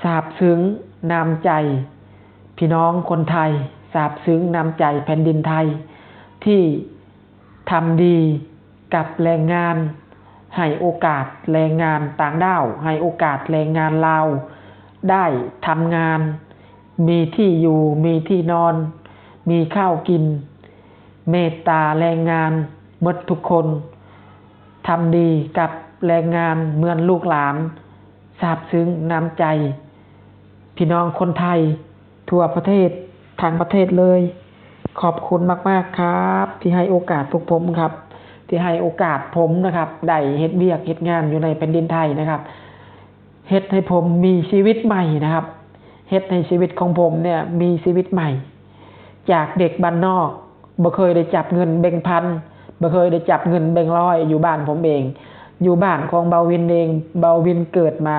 ຊາບຊຶ້ງນ້ຳໃຈພີ່ນ້ອງຄົນໄທ, ຊາບຊຶ້ງນ້ຳໃຈແຜ່ນດິນໄທ ທີ່ທຳດີກັບແຮງງານ, ໃຫ້ໂອກາດແຮງງານຕ່າງດ້າວ, ໃຫ້ໂອກາດແຮງງານລາວໄດ້ທຳງານ, ມີທີ່ຢູ່, ມີທີ່ນອນ, ມີຂ້າວກິນ, ເມດຕາແຮງງານໝົດທຸກຄົນ, ທຳດີກັບແຮງງານເໝືອນລູກຫຼານ, ຊາບຊຶ້ງນ້ຳໃຈພີ່ນ້ອງຄົນໄທທົ່ວປະເທດ, ທັງປະເທດເລີຍ. ຂອບຄຸນມາກໆ ຄັບ ທີ່ໃຫ້ໂອກາດພວກຜົມຄັບ, ທີ່ໃຫ້ໂອກາດຜົມນະຄັບ ໄດ້ເຮັດວຽກເຮັດງານຢູ່ໃນແຜ່ນດິນໄທນະຄັບ. ເຮັດໃຫ້ຜົມມີຊີວິດໃໝ່ນະຄັບ, ເຮັດໃຫ້ຊີວິດຂອງຜົມເນ່ຍມີຊີວິດໃໝ່. ຈາກເດັກບ້ານນອກ ບໍ່ເຄີຍໄດ້ຈັບເງິນແບງພັນ, ບໍ່ເຄີຍໄດ້ຈັບເງິນແບງຮ້ອຍຢູ່ບ້ານຜົມເອງ, ຢູ່ບ້ານຂອງບ່າວວິນເອງ, ບ່າວວິນເກີດມາ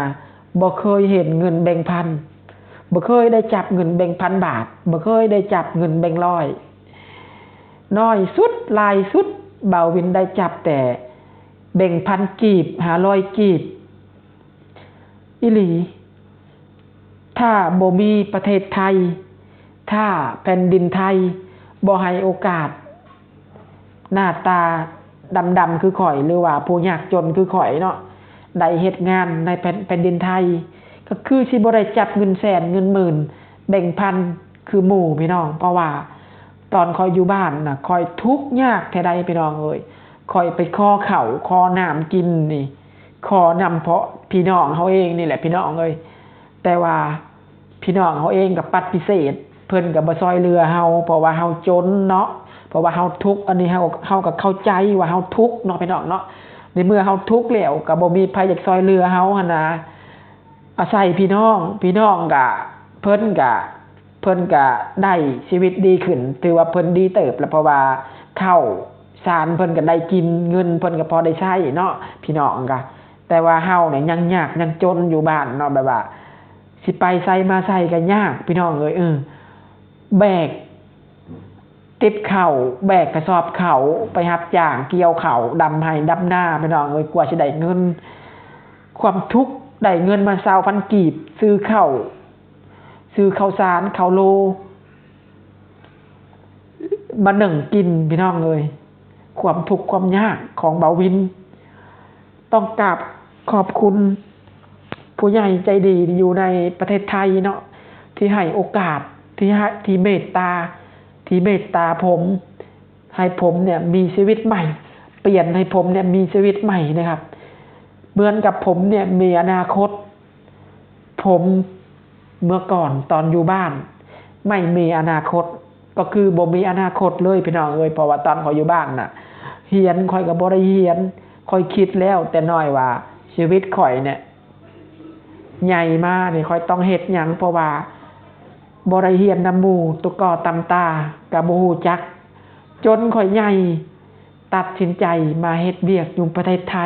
ບໍ່ເຄີຍເຫັນເງິນແບງພັນ, ບໍ່ເຄີຍໄດ້ຈັບເງິນແບງພັນບາດ, ບໍ່ເຄີຍໄດ້ຈັບເງິນແບງຮ້ອຍ. ນ້ອຍສຸດ, ຫຼາຍສຸດ, ບ່າວວິນໄດ້ຈັບແຕ່ແບງພັນກີບ, ຫ້າຮ້ອຍກີບ. ອີ່ຫຼີ, ຖ້າບໍ່ມີປະເທດໄທ, ຖ້າແຜ່ນດິນໄທບໍ່ໃຫ້ໂອກາດ ໜ້າຕາດຳໆຄືຂ້ອຍ ຫຼືວ່າຜູ້ຍາກຈົນຄືຂ້ອຍເນາະ ໄດ້ເຮັດງານໃນແຜ່ນ ແຜ່ນດິນໄທ ກໍຄືຊິບໍ່ໄດ້ຈັບເງິນແສນເງິນໝື່ນແບງພັນຄືໝູ່ພີ່ນ້ອງ. ເພາະວ່າຕອນຂ້ອຍຢູ່ບ້ານນະ ຂ້ອຍທຸກຍາກແທ້ໃດພີ່ນ້ອງເອີຍ, ຂ້ອຍໄປຂໍເຂົ້າຂໍນ້ຳກິນນີ້ ຂໍນຳເພາະພີ່ນ້ອງເຮົາເອງນີ້ແຫຼະພີ່ນ້ອງເອີຍ. ແຕ່ວ່າພີ່ນ້ອງເຮົາເອງກໍປະຕິເສດ, ເພິ່ນກໍບໍ່ຊ່ອຍເຫຼືອເຮົາ ເພາະວ່າເຮົາຈົນເນາະ, ເພາະວ່າເຮົາທຸກ. ອັນນີ້ເຮົາ ເຮົາກໍເຂົ້າໃຈວ່າເຮົາທຸກເນາະພີ່ນ້ອງເນາະ. ໃນເມື່ອເຮົາທຸກແລ້ວ ກໍບໍ່ມີໃຜຢາກຊ່ອຍເຫຼືອເຮົາຫັ້ນນະ, ອາໄສພີ່ນ້ອງ, ພີ່ນ້ອງກໍ ເພິ່ນກໍ ເພິ່ນກະໄດ້ຊີວິດດີຂຶ້ນ, ຖືວ່າເພິ່ນດີເຕີບແລ້ວ ເພາະວ່າເຂົ້າສານເພິ່ນກະໄດ້ກິນ, ເງິນເພິ່ນກະພໍໄດ້ໃຊ້ເນາະ ພີ່ນ້ອງກະ. ແຕ່ວ່າເຮົານີ້ຍັງຍາກຍັງຈົນຢູ່ບ້ານເນາະ, ແບບວ່າຊິໄປໃສມາໃສກະຍາກ ພີ່ນ້ອງເອີຍ. ເອີ ແບກຕິບເຂົ້າ, ແບກກະສອບເຂົ້າ, ໄປຮັບຈ້າງກ່ຽວເຂົ້າ, ດຳໄຮ່ດຳນາ ພີ່ນ້ອງເອີຍ, ກວ່າຊິໄດ້ເງິນ. ຄວາມທຸກ, ໄດ້ເງິນມາຊາວພັນກີບ, ຊື້ເຂົ້າ ຊື້ເຂົ້າສານເຂົ້າໂລມາໜຶ້ງກິນ ພີ່ນ້ອງເອີຍ. ຄວາມທຸກຄວາມຍາກຂອງບ່າວວິນ. ຕ້ອງກາບຂອບຄຸນຜູ້ໃຫຍ່ໃຈດີທີ່ຢູ່ໃນປະເທດໄທເນາະ, ທີ່ໃຫ້ໂອກາດ, ທີ່ໃຫ້ ທີ່ເມດຕາ, ທີ່ເມດຕາຜົມ, ໃຫ້ຜົມເນ່ຍມີຊີວິດໃໝ່, ປ່ຽນໃຫ້ຜົມເນ່ຍມີຊີວິດໃໝ່ນະຄັບ. ເໝືອນກັບຜົມເນ່ຍມີອະນາຄົດ. ຜົມເມື່ອກ່ອນຕອນຢູ່ບ້ານໄມ່ມີອະນາຄົດ, ກໍຄືບໍ່ມີອະນາຄົດເລີຍ ພີ່ນ້ອງເອີຍ. ເພາະວ່າຕອນຂ້ອຍຢູ່ບ້ານນະ ຮຽນຂ້ອຍກໍບໍ່ໄດ້ຮຽນ, ຂ້ອຍຄິດແລ້ວແຕ່ນ້ອຍວ່າຊີວິດຂ້ອຍເນ່ຍ ໃຫຍ່ມານີ້ຂ້ອຍຕ້ອງເຮັດຫຍັງ, ເພາະວ່າບໍ່ໄດ້ຮຽນນຳໝູ່, ຕົວກໍຕຳຕາກໍບໍ່ຮູ້ຈັກ. ຈົນຂ້ອຍໃຫຍ່ ຕັດສິນໃຈມາເຮັດວຽກຢູ່ປະເທດໄທ,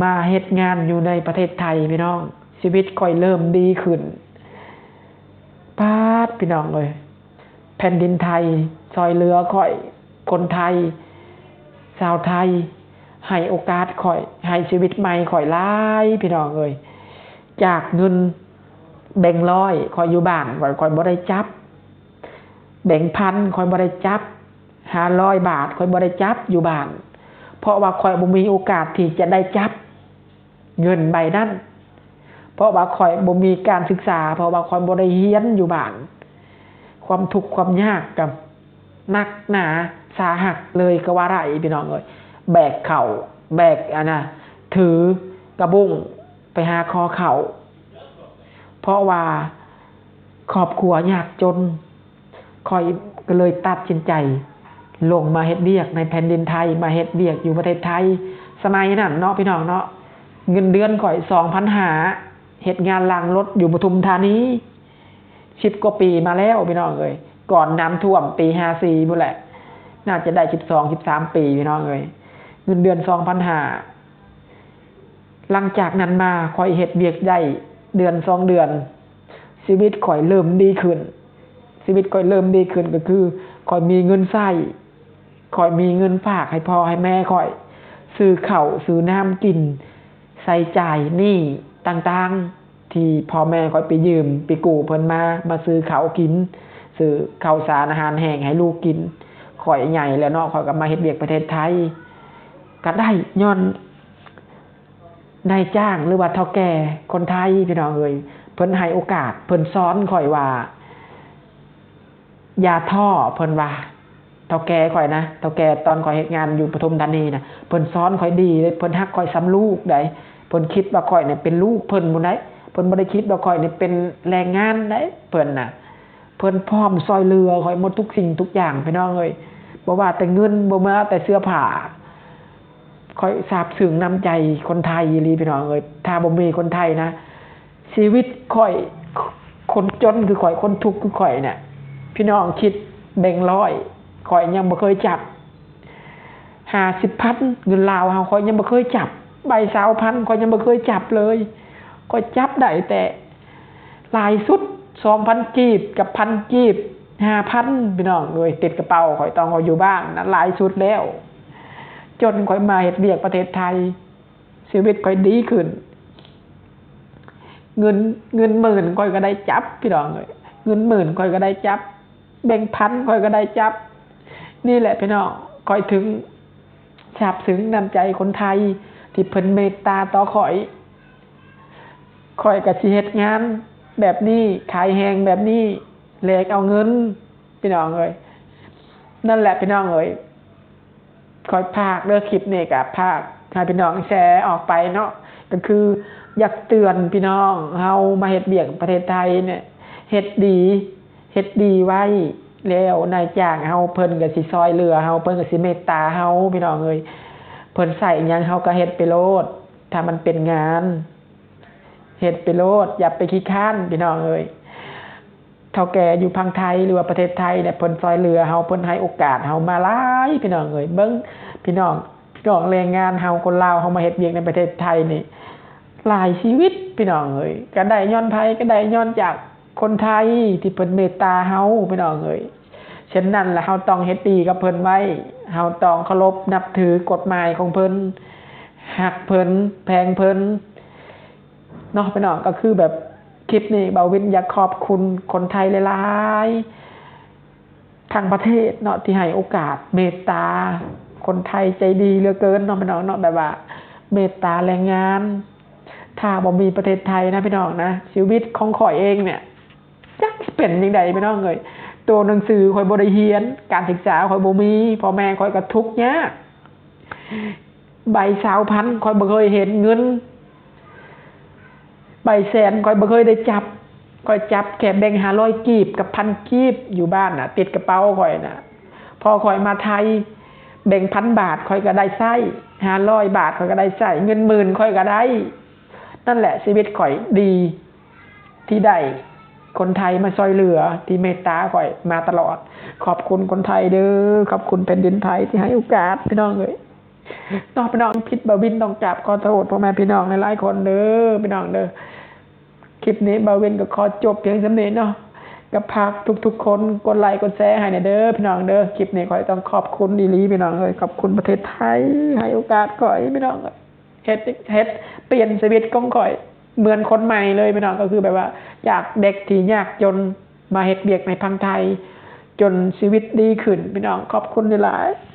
ມາເຮັດງານຢູ່ໃນປະເທດໄທ ພີ່ນ້ອງ, ຊີວິດຂ້ອຍເລີ່ມດີຂຶ້ນ. ປາດ ພີ່ນ້ອງເອີຍ, ແຜ່ນດິນໄທຊ່ອຍເຫຼືອຂ້ອຍ, ຄົນໄທ ຊາວໄທ ໃຫ້ໂອກາດຂ້ອຍ, ໃຫ້ຊີວິດໃໝ່ຂ້ອຍຫຼາຍ ພີ່ນ້ອງເອີຍ. ຈາກເງິນແບງຮ້ອຍ ຂ້ອຍຢູ່ບ້ານ ຂ້ອຍ ຂ້ອຍບໍ່ໄດ້ຈັບ, ແບງພັນຂ້ອຍບໍ່ໄດ້ຈັບ, ຫ້າຮ້ອຍບາດຂ້ອຍບໍ່ໄດ້ຈັບຢູ່ບ້ານ, ເພາະວ່າຂ້ອຍບໍ່ມີໂອກາດທີ່ຈະໄດ້ຈັບເງິນໃບນັ້ນ, ເພາະວ່າຂ້ອຍບໍ່ມີການສຶກສາ, ເພາະວ່າຂ້ອຍບໍ່ໄດ້ຮຽນຢູ່ບ້ານ. ຄວາມທຸກຄວາມຍາກກໍໜັກໜາສາຫັດເລີຍກໍວ່າໄດ້ ພີ່ນ້ອງເອີຍ. ແບກເຂົ້າ ແບກອັນນະ ຖືກະບຸ້ງໄປຫາຂໍເຂົ້າ, ເພາະວ່າຄອບຄົວຍາກຈົນ. ຂ້ອຍກໍເລີຍຕັດສິນໃຈລົງມາເຮັດວຽກໃນແຜ່ນດິນໄທ, ມາເຮັດວຽກຢູ່ປະເທດໄທ. ສະໄໝນັ້ນເນາະ ພີ່ນ້ອງເນາະ, ເງິນເດືອນຂ້ອຍສອງພັນຫ້າ, ເຮັດງານລ້າງລົດຢູ່ປະທຸມທານີ ສິບກວ່າປີມາແລ້ວ ພີ່ນ້ອງເອີຍ. ກ່ອນນ້ຳຖ້ວມປີຫ້າສີ່ພຸ້ນແຫຼະ, ໜ້າຈະໄດ້ສິບສອງ ສິບສາມປີ ພີ່ນ້ອງເອີຍ, ເງິນເດືອນສອງພັນຫ້າ. ຫຼັງຈາກນັ້ນມາ ຂ້ອຍເຮັດວຽກໄດ້ເດືອນສອງເດືອນ, ຊີວິດຂ້ອຍເລີ່ມດີຂຶ້ນ. ຊີວິດຂ້ອຍເລີ່ມດີຂຶ້ນກໍຄື ຂ້ອຍມີເງິນໃຊ້, ຂ້ອຍມີເງິນຝາກໃຫ້ພໍ່ໃຫ້ແມ່ຂ້ອຍ, ຊື້ເຂົ້າຊື້ນ້ຳກິນ, ໃຊ້ຈ່າຍໜີ້ຕ່າງໆ. ທີ່ພໍ່ແມ່ຂ້ອຍໄປຢືມໄປກູ້ເພິ່ນມາ ມາຊື້ເຂົ້າກິນ ຊື້ເຂົ້າສານອາຫານແຫ້ງໃຫ້ລູກກິນ. ຂ້ອຍໃຫຍ່ແລ້ວເນາະ ຂ້ອຍກໍມາເຮັດວຽກປະເທດໄທ ກໍໄດ້ຍ້ອນນາຍຈ້າງ ຫຼືວ່າເຖົ້າແກ່ຄົນໄທ ພີ່ນ້ອງເອີຍ. ເພິ່ນໃຫ້ໂອກາດ ເພິ່ນສອນຂ້ອຍວ່າ ຢ່າທໍ້ ເພິ່ນວ່າ. ເຖົ້າແກ່ຂ້ອຍນະ ເຖົ້າແກ່ຕອນຂ້ອຍເຮັດງານຢູ່ປະທຸມທານີນະ ເພິ່ນສອນຂ້ອຍດີເດ້ ເພິ່ນຮັກຂ້ອຍສ່ຳລູກໃດ໋. ເພິ່ນຄິດວ່າຂ້ອຍນີ້ເປັນລູກເພິ່ນພຸ້ນໃດ໋ ເພິ່ນບໍ່ໄດ້ຄິດວ່າຂ້ອຍນີ້ເປັນແຮງງານໃດ໋ ເພິ່ນນະ. ເພິ່ນພ້ອມຊ່ອຍເຫຼືອຂ້ອຍໝົດທຸກສິ່ງທຸກຢ່າງ ພີ່ນ້ອງເອີຍ ບໍ່ວ່າແຕ່ເງິນ ບໍ່ວ່າແຕ່ເສື້ອຜ້າ. ຂ້ອຍຊາບຊຶ້ງນ້ຳໃຈຄົນໄທອີ່ຫຼີ ພີ່ນ້ອງເອີຍ. ຖ້າບໍ່ມີຄົນໄທນະ ຊີວິດຂ້ອຍ ຄົນຈົນຄືຂ້ອຍ ຄົນທຸກຄືຂ້ອຍນະ ພີ່ນ້ອງຄິດ ແບັງຮ້ອຍ ຂ້ອຍຍັງບໍ່ເຄີຍຈັບ. ຫ້າສິບພັນ ເງິນລາວເຮົາ ຂ້ອຍຍັງບໍ່ເຄີຍຈັບ. ໃບຊາວພັນ ຂ້ອຍຍັງບໍ່ເຄີຍຈັບເລີຍ. ຂ້ອຍຈັບໄດ້ແຕ່ຫຼາຍສຸດສອງພັນກີບກັບພັນກີບ ຫ້າພັນ ພີ່ນ້ອງເອີຍ ຕິດກະເປົາຂ້ອຍຕອນຂ້ອຍຢູ່ບ້ານນະ ຫຼາຍສຸດແລ້ວ. ຈົນຂ້ອຍມາເຮັດວຽກປະເທດໄທ ຊີວິດຂ້ອຍດີຂຶ້ນ. ເງິນ ເງິນໝື່ນຂ້ອຍກໍໄດ້ຈັບ ພີ່ນ້ອງເອີຍ ເງິນໝື່ນຂ້ອຍກໍໄດ້ຈັບ ແບັງພັນຂ້ອຍກໍໄດ້ຈັບ. ນີ້ແຫຼະ ພີ່ນ້ອງ ຂ້ອຍເຖິງຊາບຊຶ້ງນ້ຳໃຈຄົນໄທທີ່ເພິ່ນເມດຕາຕໍ່ຂ້ອຍ. ຂ້ອຍກໍຊິເຮັດງານແບບນີ້ ຂາຍແຮງແບບນີ້ ແລກເອົາເງິນ ພີ່ນ້ອງເອີຍ. ນັ້ນແຫຼະ ພີ່ນ້ອງເອີຍ ຂ້ອຍຝາກເດີ ຄລິບນີ້ກໍຝາກໃຫ້ພີ່ນ້ອງແຊອອກໄປເນາະ. ກໍຄືຢາກເຕືອນພີ່ນ້ອງ ເຮົາມາເຮັດວຽກປະເທດໄທນີ້ ເຮັດດີ ເຮັດດີໄວ້ ແລ້ວນາຍຈ້າງເຮົາເພິ່ນກໍຊິຊ່ອຍເຫຼືອເຮົາ ເພິ່ນກໍຊິເມດຕາເຮົາ ພີ່ນ້ອງເອີຍ. ເພິ່ນໃສ່ຫຍັງເຮົາກໍເຮັດໄປໂລດ ຖ້າມັນເປັນງານ ເຮັດໄປໂລດ ຢ່າໄປຂີ້ຄ້ານ ພີ່ນ້ອງເອີຍ. ເຖົ້າແກ່ຢູ່ຝັ່ງໄທ ຫຼືວ່າປະເທດໄທນີ້ ເພິ່ນຊ່ອຍເຫຼືອເຮົາ ເພິ່ນໃຫ້ໂອກາດເຮົາມາຫຼາຍ ພີ່ນ້ອງເອີຍ. ເບິ່ງ ພີ່ນ້ອງ ພີ່ນ້ອງແຮງງານເຮົາ ຄົນລາວເຮົາມາເຮັດວຽກໃນປະເທດໄທນີ້ ຫຼາຍຊີວິດ ພີ່ນ້ອງເອີຍ ກໍໄດ້ຍ້ອນໃຜ? ກໍໄດ້ຍ້ອນຈາກຄົນໄທທີ່ເພິ່ນເມດຕາເຮົາ ພີ່ນ້ອງເອີຍ. ເຊັ່ນນັ້ນລະ ເຮົາຕ້ອງເຮັດດີກັບເພິ່ນໄວ້ ເຮົາຕ້ອງເຄົາລົບນັບຖືກົດໝາຍຂອງເພິ່ນ ຮັກເພິ່ນ ແພງເພິ່ນເນາະ ພີ່ນ້ອງ. ກໍຄືແບບ ຄລິບນີ້ບ່າວວິນຢາກຂອບຄຸນຄົນໄທຫຼາຍໆ ທັງປະເທດເນາະ ທີ່ໃຫ້ໂອກາດເມດຕາ. ຄົນໄທໃຈດີເຫຼືອເກີນເນາະ ພີ່ນ້ອງເນາະ ແບບວ່າເມດຕາແຮງງານ. ຖ້າບໍ່ມີປະເທດໄທນະ ພີ່ນ້ອງນະ ຊີວິດຂອງຂ້ອຍເອງນີ້ ຈັກຊິເປັນຈັ່ງໃດ ພີ່ນ້ອງເອີຍ. ໂຕໜັງສືຂ້ອຍບໍ່ໄດ້ຮຽນ ການສຶກສາຂ້ອຍບໍ່ມີ ພໍ່ແມ່ຂ້ອຍກໍທຸກຍາກ. ໃບຊາວພັນ ຂ້ອຍບໍ່ເຄີຍເຫັນເງິນ ໃບແສນຂ້ອຍບໍ່ເຄີຍໄດ້ຈັບ. ຂ້ອຍຈັບແຄ່ແບ່ງຫ້າຮ້ອຍກີບກັບພັນກີບ ຢູ່ບ້ານນະ ຕິດກະເປົາຂ້ອຍນະ. ພໍຂ້ອຍມາໄທ ແບ່ງພັນບາດຂ້ອຍກໍໄດ້ໃຊ້ ຫ້າຮ້ອຍບາດຂ້ອຍກໍໄດ້ໃຊ້ ເງິນໝື່ນຂ້ອຍກໍໄດ້. ນັ້ນແຫຼະ ຊີວິດຂ້ອຍດີ ທີ່ໄດ້ຄົນໄທມາຊ່ອຍເຫຼືອ ທີ່ເມດຕາຂ້ອຍມາຕະຫຼອດ. ຂອບຄຸນຄົນໄທເດີ ຂອບຄຸນແຜ່ນດິນໄທທີ່ໃຫ້ໂອກາດ ພີ່ນ້ອງເອີຍ. ເນາະ ພີ່ນ້ອງ ຜິດບ່າວວິນຕ້ອງກາບຂໍໂທດພໍ່ແມ່ພີ່ນ້ອງຫຼາຍໆຄົນເດີ ພີ່ນ້ອງເດີ. ຄລິບນີ້ບ່າວວິນກໍຂໍຈົບພຽງສ່ຳນີ້ເນາະ. ກໍຝາກທຸກໆຄົນກົດໄລກົດແຊໃຫ້ແດ່ເດີ ພີ່ນ້ອງເດີ. ຄລິບນີ້ຂ້ອຍຕ້ອງຂອບຄຸນອີ່ຫຼີ ພີ່ນ້ອງເອີຍ. ຂອບຄຸນປະເທດໄທໃຫ້ໂອກາດຂ້ອຍ ພີ່ນ້ອງເອີຍ. ເຮັດ ເຮັດປ່ຽນຊີວິດຂອງຂ້ອຍເໝືອນຄົນໃໝ່ເລີຍ ພີ່ນ້ອງ. ກໍຄືແບບວ່າ ຈາກເດັກທີ່ຍາກຈົນ ມາເຮັດວຽກໃນຝັ່ງໄທ ຈົນຊີວິດດີຂຶ້ນ ພີ່ນ້ອງ. ຂອບຄຸນຫຼາຍໆ.